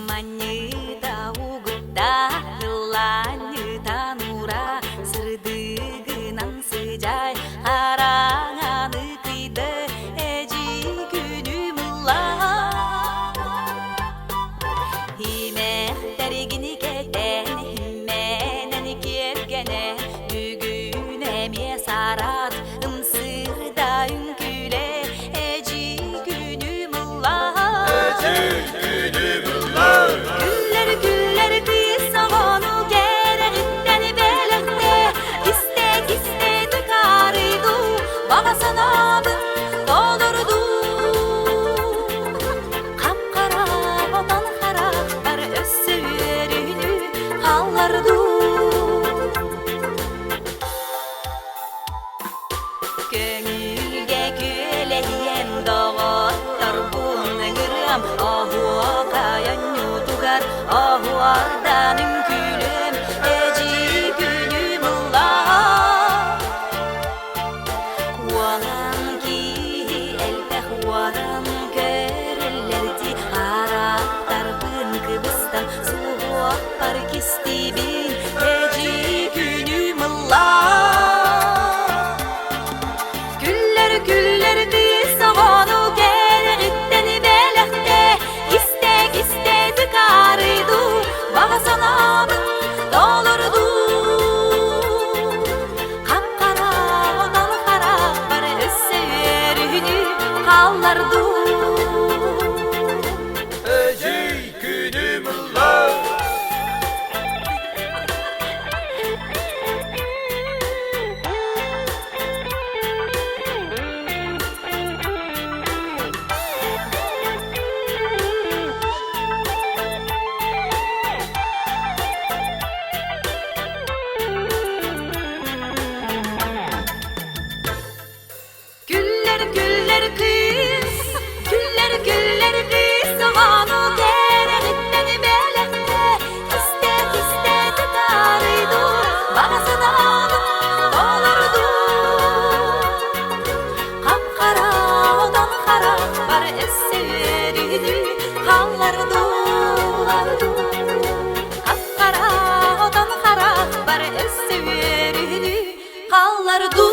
Манньыта угутта, ыллаанньыта нура, сырдыгынан сыдьай, хараҥаны кыйды, эдьиий күнүм ылла. Имэхтэргин кэтэн, иммэнэн киэргэнэ, бүгүн эмиэ сарат, ымсыырда үҥкүүлэ, эдьиий күнүм ылла. Эдьиий күнүм ылла. Күллэр күллэр кыыс оҕону кэрэҕиттэн бэлэхтэ, кистэ кистэ тыкаарыйду, баҕа санаабын толорду. Хап-хара отон харахтар өссө үөрүүнү хаалларду. Көҥүлгэ күөлэһийэн доҕотторбун ыҥырыам, оһуокай оонньуутугар оһуордан үҥкүүлүөм, эдьиий күнүм ылла. Уолан киһи элбэх уоран көрөллөрдии, арааттарбын кыбыстан суһуохпар кистиибин, эдьиий күнүм ылла. Күллэр күллэр кыыс оҕону кэрэҕиттэн бэлэхтэ, кистэ кистэ тыкаарыйду, баҕа санаабын толорду. Хап-хара отон харахпар өссө үөрүүнү хаалларду. Эдьиий күнүм ылла. Күллэр күллэр кыыс, күллэр күллэр кыыс оҕону кэрэҕиттэн бэлэхтэ, кистэ кистэ тытаарыйду, баҕа санаабын толорду. Хап-хара отон харахпар өссө үөрүүнү хаалларду. Хап-хара отон харахпар өссө үөрүүнү хаалларду.